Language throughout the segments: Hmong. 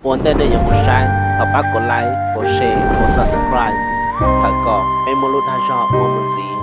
Ua ntej nej yuav mus saib, thov pab kom like, kom share, kom subscribe, txhawm kom peb muaj lub dag zog ua mus ntxiv.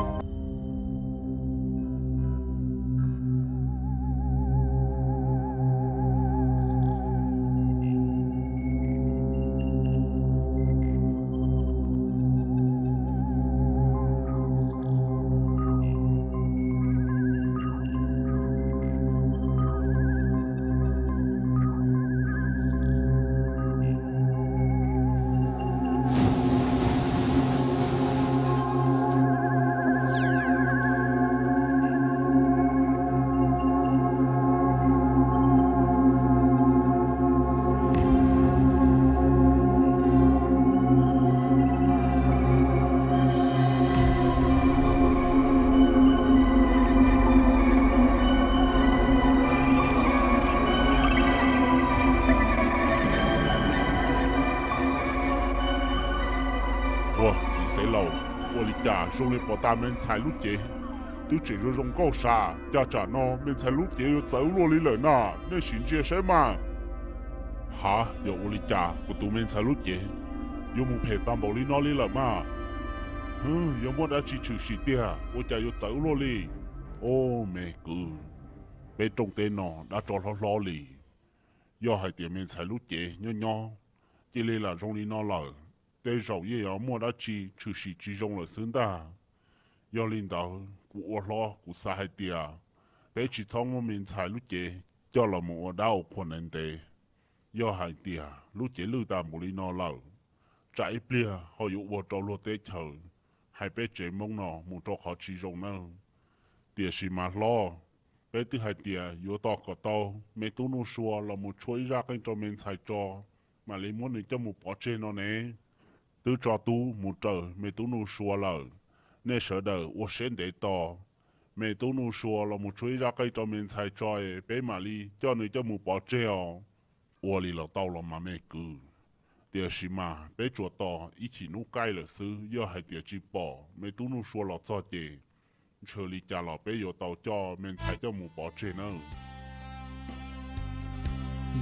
Ua txiv xeev laus, ua li cas zoo li pom tas me ntxhais lub cev twb tseem zoo zoo nkauj sav, cas tsam no me ntxhais lub cev yuav txawv ua luaj li lawm na? Nej sim ntsia saib mas. Hav, yog ua li cas kuv tus me ntxhais lub cev yuav mus phem tag npaum li no li lawm mas? Hwv, yog muaj dab tsi tshwm sim tiag ua cas yuav txawv ua luaj li? Au me kwv, peb rooj teb no dab tsov hlob hlob li. Yog hais tias me ntxhais lub cev nyob nyob cia li lam zoo li no lawm, tej zaum yeej yuav muaj dab tsi tshwm sim tsis zoo lawm xwb ntag. Yog li ntawd kuv ua hlob kuv xav hais tias peb tsis txhob muab me ntxhais lub cev coj los mus ua dab ua qhua ntev ntev. Yog hais tias lub cev lwj tas npaum li no lawm, tsam ib pliag ho yuav ua rau luag teb chaws hais peb tsev Hmoob no mus rau qhov tsis zoo nawb. Tiam sis mas hlob, peb twb hais tias yuav tos kom tau me tub Nuj Sua los mus tshuab ib zaj qeej rau me ntxhais tso, mam li muab nws coj mus pov tseg no ne. Twb tso tub mus raws me tub Nuj Sua lawm, nej sawv daws ua siab ntev tos me tub Nuj Sua los mus tshuab ib zaj qeej rau me ntxhais tso es peb mam li coj nws coj mus pov tseg os. Ua li los tau los mas me kwv, tiam sis mas peb tsuas tos ib chim hnub qaij lawm xwb, yog hais tias tsis pom me tub Nuj Sua los txog ces ntshe li cas los peb yuav tau coj me ntxhais coj mus pov tseg nawb.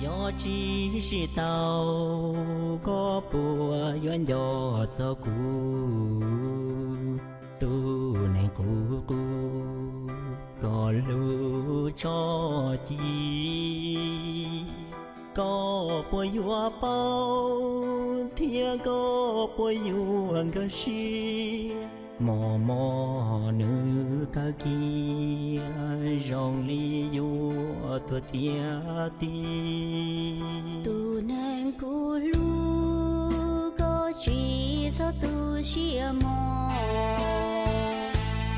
Yog tsis sib tau, koj puas yuav nco txog kuv, tus neeg qub qub koj hlub tshaj ci? Koj puas yuav paub thiab koj puas yuav nkag siab? Mos mos nws kawg kiag zoo li yuav tuag tiag tiag. Tus neeg kuv hlub, koj tsis txhob tu siab mog.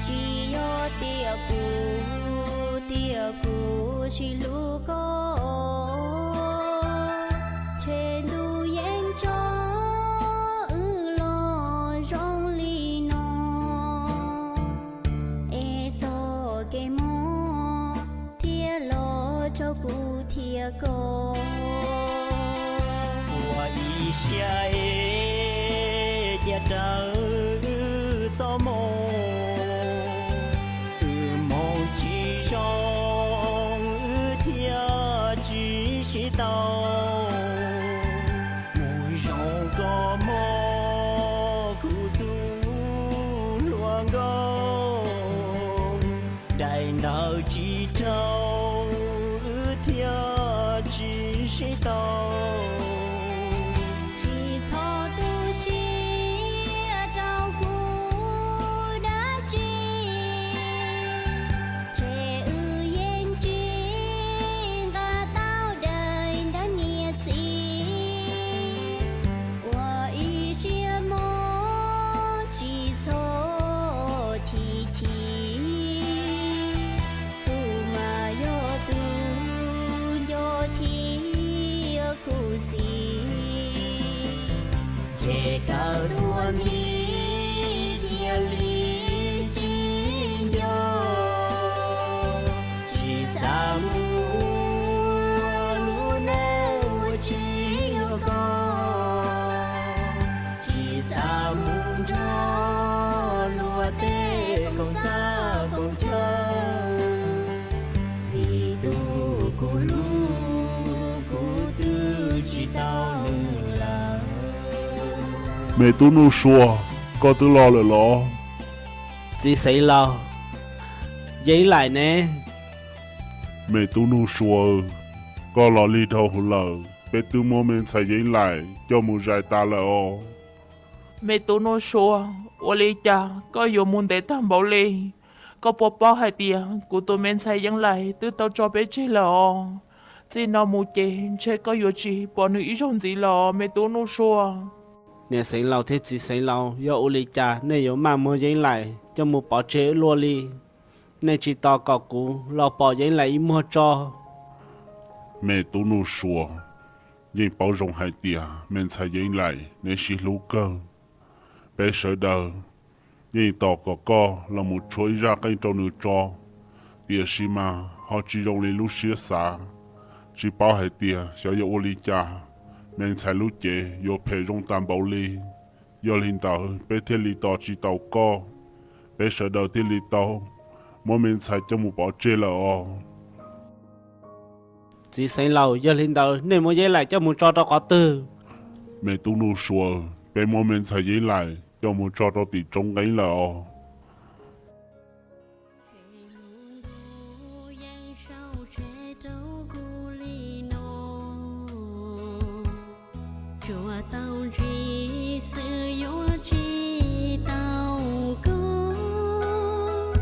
Tsis yog tias kuv tias kuv tsis hlub koj, tshe ntuj yeej tso wb los zoo li no, es txoj kev mob thiaj los rau kuv thiab koj. Ua ib siab es cia raws wb txoj moo, wb moo tsis zoo wb thiaj tsis sib tau. Mus zoo koj mog kuv tus hluas nkauj, daim ntawv tsis raug wb thiaj tsis sib tau. Tsis txhob tu siab rau kuv dab tsi, tshe wb yeej tsis nqa tau daim ntawv niam txiv. Ua ib siab mog tsis txhob chim chim, kuv mas yog tus nco thiab khuv xim, tshe tawm tuaj nthi thiaj li tsis nco. Tsis xav mus ua lub neej uas tsis yog koj, tsis xav mus nrog luag tej koom txaj koom chaw, vim tus kuv hlub kuv twb tsis tau Me tub Nuj Sua, koj twb los lawm los? Txiv Xeev Laus, Yeeb Laim ne? Me tub Nuj Sua, koj los lig dhau hwv lawm, peb twb muab me ntxhais Yeeb Laim coj mus zais tas lawm os. Me tub Nuj Sua, ua li cas koj yuav mus ntev tag npaum li? Koj puas paub hais tias kuv tus me ntxhais Yeeb Laim twb tau tso peb tseg lawm os? Txij no mus ces ntshe koj yuav tsis pom nws ib zaug ntxiv lawm os me tub Nuj Sua. Niam Xeev Laus thiab txiv Xeev Laus, yog ua li cas nej yuav maj muab Yeeb Laim coj mus pov tseg ua luaj li? Nej tsis tos kom kuv los pom Yeeb Laim ib muag tso? Me tub Nuj Sua, yeej paub zoo hais tias me ntxhais Yeeb Laim neb sib hlub kawg. Peb sawv daws yeej tos kom koj los mus tshuab ib zaj qeej rau nws tso, tiam sis mas ho tsis zoo li lub siab xav. Tsis paub hais tias xyov yuav ua li cas, me ntxhais lub cev yuav phem zoo tag npaum li. Yog li ntawd peb thiaj li tos tsis taus koj, peb sawv daws thiaj li tau muab me ntxhais coj mus pov tseg lawm os. Txiv Xeev Laus, yog li ntawd nej muab Yeeb Laim coj mus tso rau qhov twg? Me tub Nuj Sua, peb muab me ntxhais Yeeb Laim coj mus tso rau tim roob nqeeb lawm os. Tsuas tau ntsib xwb yuav tsis tau koj,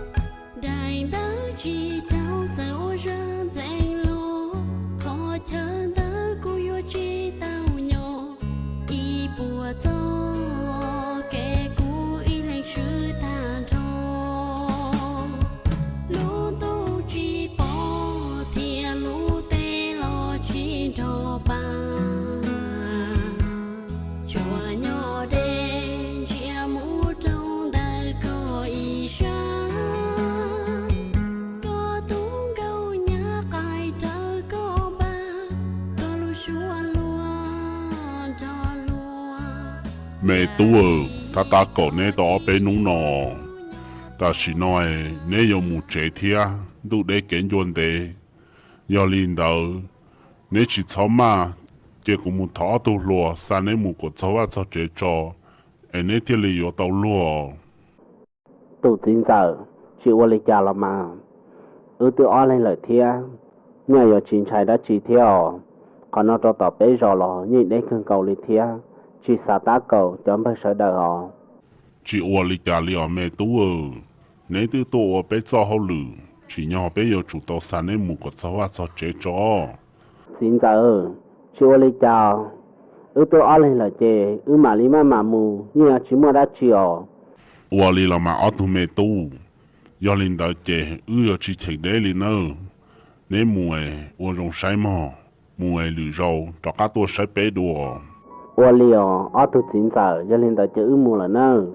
daim ntawv tsis tau txawm ua zaj ntxeev los, qhov chaw ntawd kuv yuav tsis tau nyob, ib puas txoj kev kuv ib leeg swb tag nrho. Lub ntuj tsis pom thiab lub teb los tsis nrog pa, tsuas nyob deb ntsia mus rau ntawm koj ib sab, koj tus nkauj nyab qaij rawv koj npag, koj lub suab luag nrog luag. Me tub, tab tab kaum neb tau ob peb hnub no, tam sim no neb yuav mus tsev thiab, ntuj deb kev ncua ntev. Yog li ntawd, neb tsis txhob maj, ces kuv mus thov ob tug hluas xa neb mus kom txog vaj txog tsev tso, es neb thiaj li yuav tau luag. Tus txiv ntxawm, tsis ua li cas los mas, wb twb ob leeg lawm thiab, nyaj yuav tsis ntshai dab tsi thiab os. Qhov no rau tom peb zos los yeej deb kawg nkaus li thiab, tsis xav tab kaum cov npawg sawv daws os. Tsis ua li cas li os me tub, neb twb tuaj ua peb txoj hauj lwm, tsim nyog peb yuav tsum tau xa neb mus kom txog vaj txog tsev tso. Txiv ntxawm, tsis ua li cas, wb twb ob leeg lawm ces wb mam li maj mam mus, yeej yuav tsis muaj dab tsi os. Ua li los mas ob tug me tub, yog li ntawd ces wb yuav tsis cheem deb li nawb. Neb mus es ua zoo saib mog, mus es lwm zaus rov qab tuaj saib peb dua. Ua li os ob tug txiv ntxawm, yog li ntawd ces wb mus lawm nawb.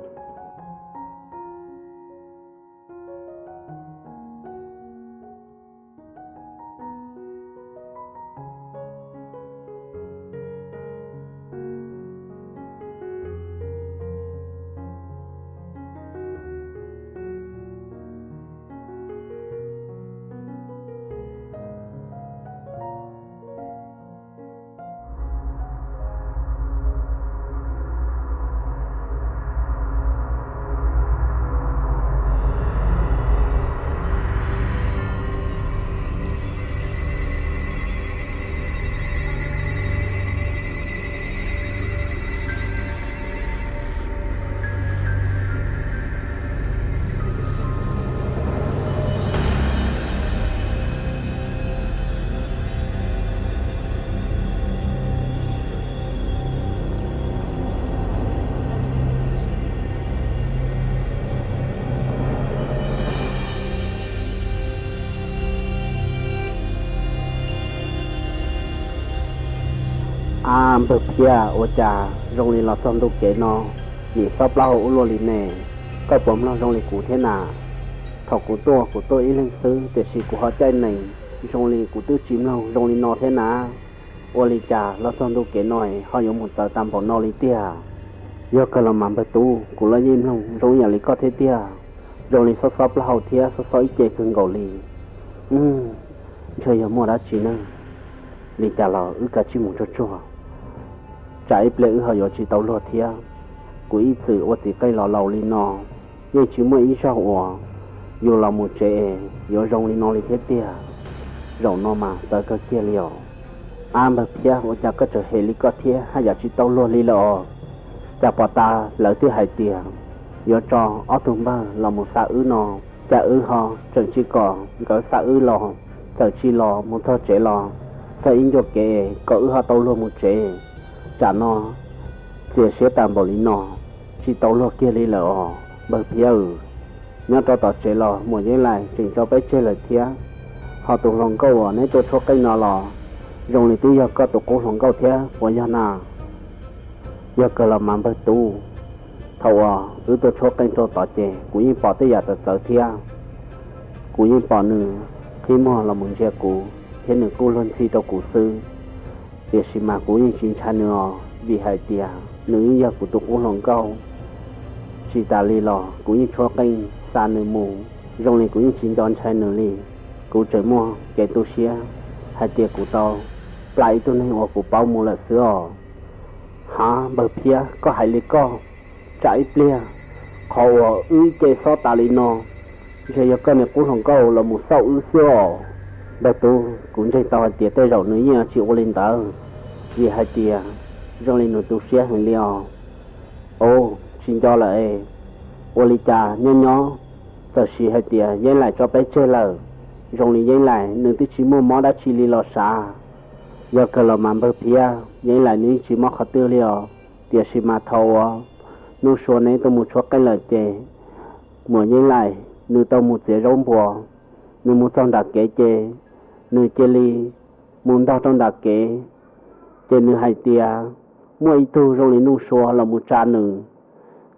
Ab npawg Phiab, ua cas zoo li los txog ntu kev no, nim xob plaub hau ua luaj li ne? Koj puas mloog zoo li kuv thiab na? Thaum kuv tuaj, kuv tuaj ib leeg xwb, tiam sis kuv ho caij nees zoo li kuv twb tsis mloog zoo li no thiab na. Ua li cas los txog ntu kev no ho yuav mus txawv tag npaum no li tiag? Yog kawg los mas npawg Tub, kuv los yeej mloog zoo ib yam li koj thiab tiag, zoo li xob xob plaub hau thiab xob xob ib ce kawg nkaus li. Ntshe yog muaj dab tsi ne, li cas los wb kav tsij mus tsuag tsuag, tsam ib pliag wb ho yuav tsis tau luag thiab. kuv ib txwm ua txiv qeej los laus li no, yeej tsis muaj ib zaug uas yus los mus tsev es yuav zoo li no li thiab tiag. Zaum no mas txawv kawg kiag li os. Ab, npawg Phiab, ua cas koj tseem hem li koj thiab, haj yam tsis tau luag li lawm os? Cas pom tas lawv twb hais tias yuav tso ob tug npawg los mus xa wb no, cas wb ho tseem tsis kom nkawd xa wb los, txawm tsis los mus txog tsev los txog ib ncua kev kom wb ho tau luag mus tsev. Tsam no txias siab tas npaum li no, tsis tau luag kiag li lawm os npawg Phiab. Nyob rau tom tsev los muam Yeeb Lais tseem tso peb tseg lawm thiab. Ho tus hluas nkauj uas neb tuaj tshuab qeej no los zoo li twb yog koj tus qub hluas nkauj thiab puas yog na? Yog kawg los mas npawg Tub, thaum uas wb tuaj tshuab qeej rau tod ces kuv yeej pom tej yam txawv txawv thiab. Kuv yeej pom nws qhib muag los mus ntsia kuv thiab nws kuj luag ntxhi rau kuv xwb. Tiam sis mas kuv yeej tsis ntshai nws os, vim hais tias nws yeej yog kuv tus qub hluas nkauj. Tsis tas li los kuv yeej tshuab qeej xa nws mus, zoo li kuv yeej tsis nco ntshai nws li. Kuv tseem muaj kev tu siab hais tias kuv tau plam ib tug neeg uas kuv paub mus lawm xwb os. Hav, npawg Phiab, koj hais li koj, tsam ib pliag qhov uas wb ib ce xob tas li no, ntshe yog koj niag qub hluas nkauj los mus xauj wb xwb os. Npawg Tub, kuv ntseeg tau hais tias tej zaum nws yeej tsis ua li ntawd, vim hais tias zoo li nws tu siab heev li os. Au, tsis nco lawm es, ua li cas nyob nyob txawm sis hais tias Yeeb Lais tso peb tseg lawm, zoo li Yeeb Lais nws twb tsis muaj mob dab tsi li los sav. Yog kawg los mas npawg Phiab, Yeeb Lais nws yeej tsis mob qhov twg li os. Tiam sis mas thaum uas Nuj Sua neb tuaj mus tshuab qeej lawm ces muam Yeeb Lais nws tau mus txiav zaub npua, nws mus txog nram kev ces nws cia li mus ntog rau nram kev, ces nws hais tias muaj ib tug zoo li Nuj Sua los mus tsa nws.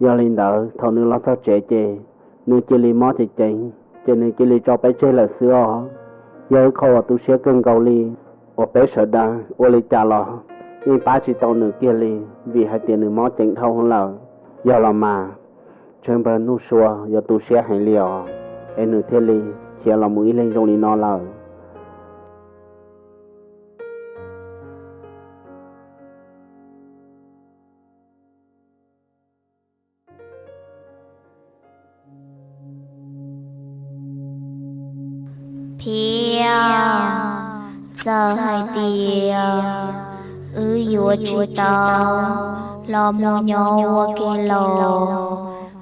Yog li ntawd thaum nws los txog tsev ces nws cia li mob ceev ceev, ces nws cia li tso peb tseg lawm xwb os. Yog ib qho uas tu siab kawg nkaus li uas peb sawv daws ua li cas los yeej pab tsis tau nws kiag li, vim hais tias nws mob ceev dhau lawm. Yog los mas, ntshe npawg Nuj Sua yuav tu siab heev li os, es nws thiaj li khiav los mus ib leeg zoo li no lawm. Phiab, txawm hais tias wb yuav tsis tau los mus nyob ua ke los,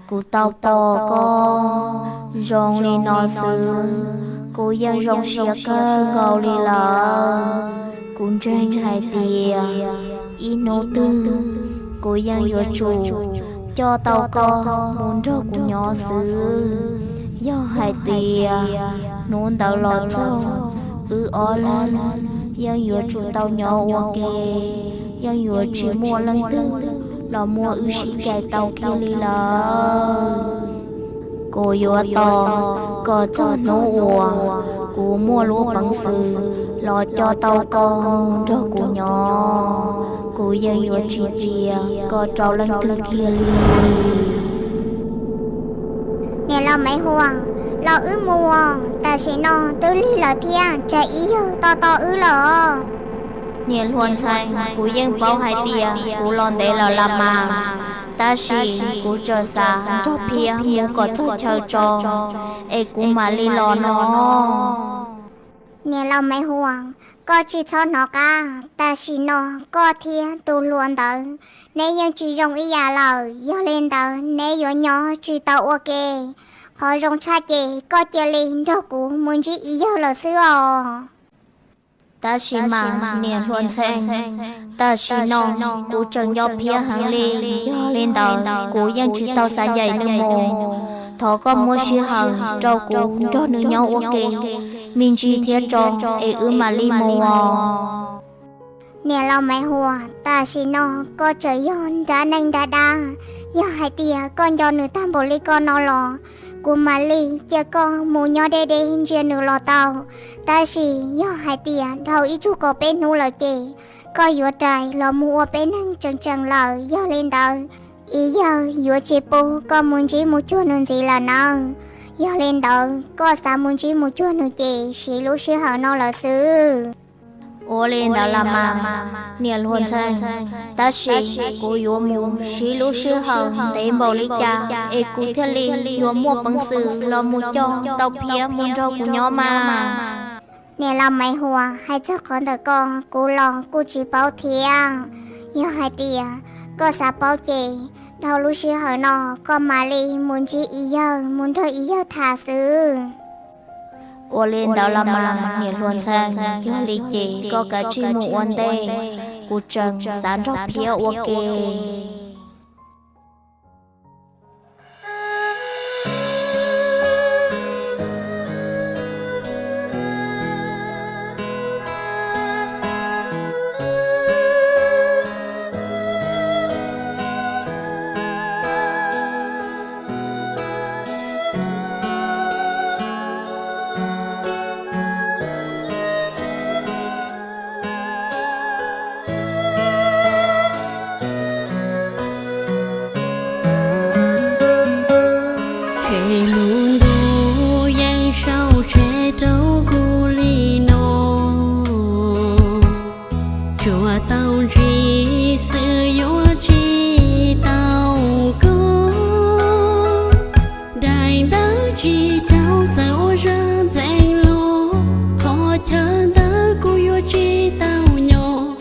kuv tau pom koj zoo li no xwb, kuv yeej zoo siab kawg nkaus li lawm. Kuv ntseeg hais tias ib hnub twg kuv yeej yuav tsum coj tau koj mus nrog kuv nyob xwb. Yog hais tias hnub ntawd los txog, wb ob leeg yeej yuav tsum tau nyob ua ke, yeej yuav tsis muaj leej twg los muab wb sib cais tau kiag li lawm. Kuv yuav tos kom txog hnub uas kuv muaj lub peev xwm los coj tau koj mus nrog kuv nyob, kuv yeej yuav tsis cia koj rau leej twg kiag li. Niam laus Maiv Huam, los wb mus, tam sim no twb lig lawm thiab, tsam ib yawg tos tos wb lawm. Niam hluas ntxhais, kuv yeej paub hais tias kuv los ntev lawm los mas, tab sis kuv tseem xav nrog Phiab mus kom txog chaw tso, es kuv mam li los no. Niam laus Maiv Huam, koj tsis txhob hnov qab, tam sim no koj thiab tus hluas ntawd neb yeej tsis zoo ib yam lawm, yog li ntawd neb yuav nyob tsis tau ua ke. Qhov zoo tshaj ces koj cia li nrog kuv mus ntsib ib yawg lawm xwb os. Tab sis mas niam hluas ntxhais, tam sim no kuv tseem nco Phiab heev li, yog li ntawd kuv yeej tsis tau xav ncaim nws mus. Thov koj muab sij hawm rau kuv nrog nws nyob ua ke me ntsis thiab tso, es wb mam li mus os. Niam laus Maiv Huam, tam sim no koj tseem yog nrab neeg nrab dab, yog hais tias koj nco nws tag npaum li koj no los, kuv mam li cia koj mus nyob deb deb ntsia nws los tau. Tab sis yog hais tias dhau ib tsug kaum peb hnub lawm ces koj yuav rais los mus ua peb neeg tseem tseem lawm. Yog li ntawd, ib yawg yuav tsis pub koj mus ntsib mus cuag nws ntxiv lawm nawb. Yog li ntawd, koj xav mus ntsib mus cuag nws ces siv lub sij hawm no lawm xwb. Ua li ntawd los mas, niam hluas ntxhais, tab sis kuv yuav mus siv lub sij hawm ntev npaum li cas es kuv thiaj li yuav muaj peev xwm los mus coj tau Phiab mus nrog kuv nyob mas? Niam laus Maiv Huas, hais txog qhov ntawm koj kuv los kuj tsis paub thiab. Yog hais tias koj xav paub ces dhau lub sij hawm no koj mam li mus ntsib Ib Yawg, mus nrog Ib Yawg tham xwb. Ua li ntawd los mas niam hluas ntxhais, yog li ces koj kav tsij mus ua ntej, kuv tseem xav nrog Phiab ua ke. Tsheej lub ntuj yeej sau tseg rau kuv li no, tsuas tau ntsib xwb yuav tsis tau koj. Daim ntawv tsis tau txawm ua zaj ntxeev los, qhov chaw ntawd kuv yuav tsis tau nyob.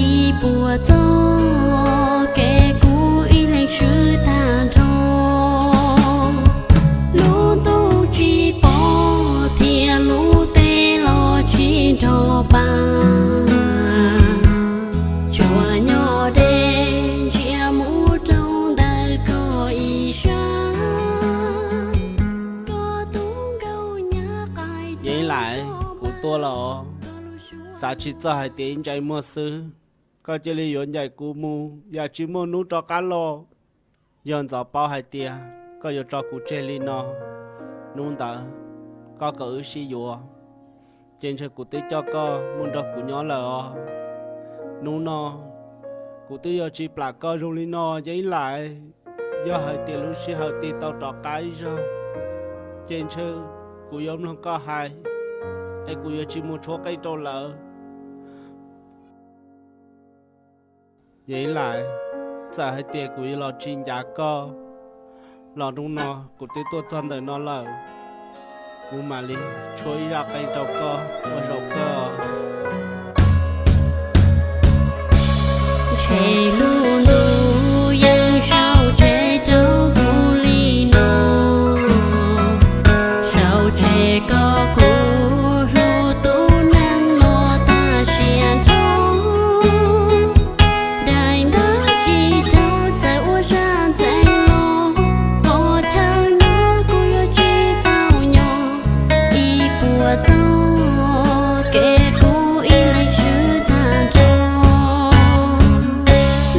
Ib puas txoj kev kuv ib leeg swb tag nrho, lub ntuj tsis pom thiab lub teb los tsis nrog pa, tsuas nyob deb ntsia mus rau ntawm koj ib sab. Koj tus nkauj nyab qaij Yej Lais, kuv tuaj los, xav tsis txog hais tias ib ntsais muag xwb, koj cia li yuav ncaim kuv mus yam tsis muaj hnub rov qab los. Yog ntxov paub hais tias koj yuav tso kuv tseg li no, hnub ntawd koj kom wb sib yuav, ces ntshe kuv twb coj koj mus nrog kuv nyob lawm os. Hnub no kuv twb yuav tsis plam koj zoo li no, Yej Lais. Yog hais tias lub sij hawm tig tau rov qab ib zaug, ces ntshe kuv yuav mloog koj hais, es kuv yuav tsis mus tshuab qeej rau lawv. Yej Lais, txawm hais tias kuv yuav los tsis ncav koj los, hnub no kuv twb tuaj txog ntawm no lawm, kuv mam li tshuab ib zaj qeej rau koj ua zaum kawg. Ntshe lub ntuj yeej sau tseg rau kuv li no, sau tseg koj kuv hlub tus neeg no tag siab nrho. Daim ntawv tsis tau txawm ua zaj ntxeev los, qhov chaw nyob kuv yuav tsis tau nyob. Ib puas txoj kev kuv ib leeg swb tag nrho,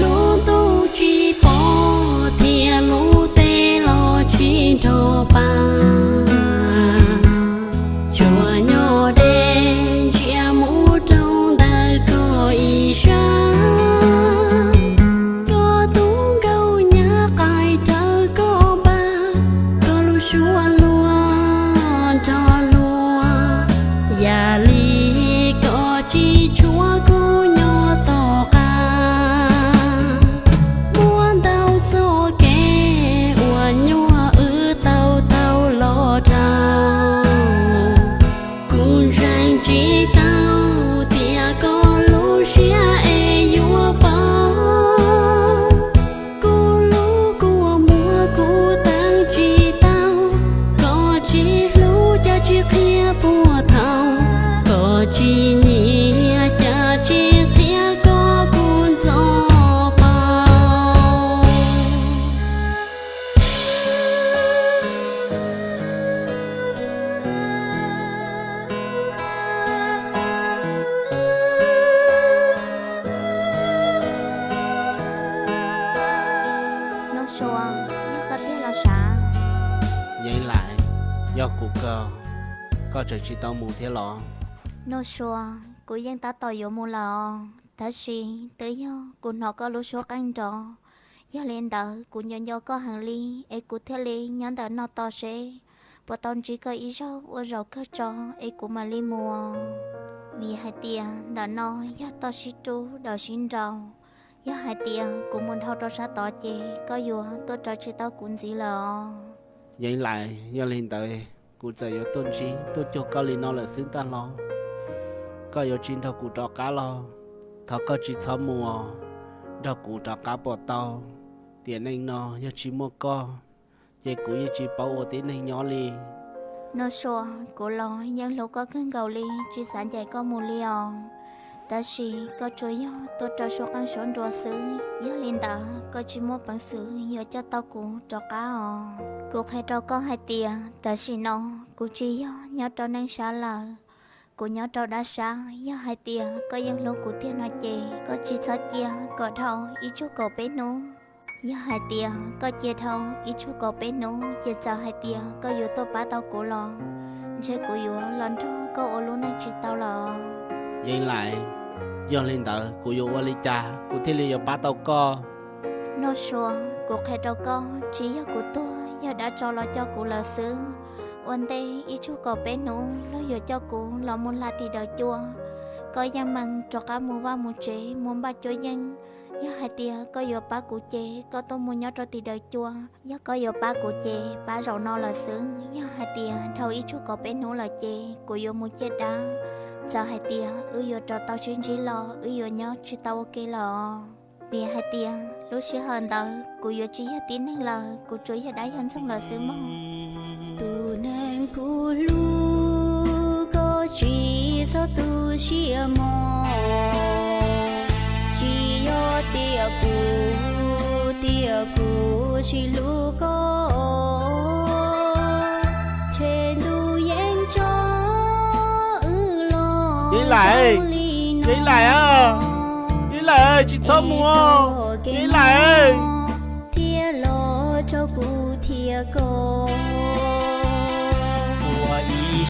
lub ntuj tsis pom thiab lub teb los tsis nrog pa, tsuas nyob deb ntsia mus rau ntawm koj ib sab. Koj tus nkauj nyab qaij rawv koj npaj, koj lub suab luag nrog luag, yam li koj tsis tshuav kuv nyob tom qab. Muaj ntau txoj kev uas nyuaj wb tau taug los rau, kuv ntseeg tsis tau tias koj lub siab es yuav paub. Kuv lub kua muag kuv teev tsis tau, koj tsis hlub cas tsis qhia puag thaum, koj tsis nyiam cas tsis qhia kom kuv ntxov paub. Nuj Sua, yog koj tiag los sav? Yeej Lais, yog kuv kawg. Koj tseem tsis tau mus thiab los? Nuj Sua, kuv yeej tab tom yuav mus lawm os, tab sis twb yog kuv hnov koj lub suab qeej nrov. Yog li ntawd kuv nco nco koj heev li, es kuv thiaj li nyob ntawm no tos seb puas tau ntsib koj ib zaug ua zaum kawg tso es kuv mam li mus. Vim hais tias ntawm no yog toj sib rub dawm sib nraus, yog hais tias kuv mus dhau rau sab tod ces koj yuav tuaj raws tsis tau kuv ntxiv lawm os. Yeev Lais, yog li ntawd kuv txawm yuav tuaj ntsib tuaj cuag koj li no lawm xwb ntag los, koj yuav tsis nrog kuv rov qab los? Thov koj tsis txhob mus os, nrog kuv rov qab puas tau? Tiam neej no yog tsis muaj koj, ces kuv yeej tsis paub ua tib neeg nyob li. Noj Sua, kuv los yeej hlub koj kawg nkaus li, tsis xav ncaim koj mus li os. Tab sis koj tsuas yog tuaj raws suab qeej suab nruas xwb, yog li ntawd koj tsis muaj peev xwm yuav coj tau kuv rov qab os. Kuv qhia rau koj hais tias tam sim no kuv tsis yog nyob rau neej sab lawm, kuv nyob rau dab sab. Yog hais tias koj yeej hlub kuv tiag no ces koj tsis txhob cia kom dhau ib tsug kaum peb hnub. Yog hais tias koj cia dhau ib tsug kaum peb hnub ces txawm hais tias koj yuav tuaj pab tau kuv los ntshe kuv yuav los nrog koj ua lub neej tsis tau lawm. Yeev Lais, yog li ntawd kuv yuav ua li cas kuv thiaj li yuav pab tau koj? Noj Sua, kuv qhia rau koj, tsis yog kuv tuag, yog dab tso los coj kuv lawm xwb. Ua ntej ib tsug kaum peb hnub luag yuav coj kuv los mus hla tim dawm cua, koj yeej meem rov qab mus vaj mus tsev mus npaj cuab yeej. Yog hais tias koj yuav pab kuv ces koj tuaj mus nyob rau tim dawm cua. Yog koj yuav pab kuv ces pab zaum no lawm xwb, yog hais tias dhau ib tsug kaum peb hnub lawm ces kuv yuav mus ciaj dab. Txawm hais tias wb yuav rov tau sib ntsib los wb yuav nyob tsis tau ua ke lawm os. Vim hais tias lub sij hawm ntawd kuv yuav tsis yog tib neeg lawm, kuv tsuas yog dab yog ntxoog lawm xwb mog. Tus neeg kuv hlub, koj tsis txhob tu siab mog. Tsis yog tias kuv, tias kuv tsis hlub koj, tshe ntuj yeej tso wb los. Yeev Lais, Yeev Lais, Yeev Lais, tsis txhob mus, Yeev Lais. Thiab los rau kuv thiab koj.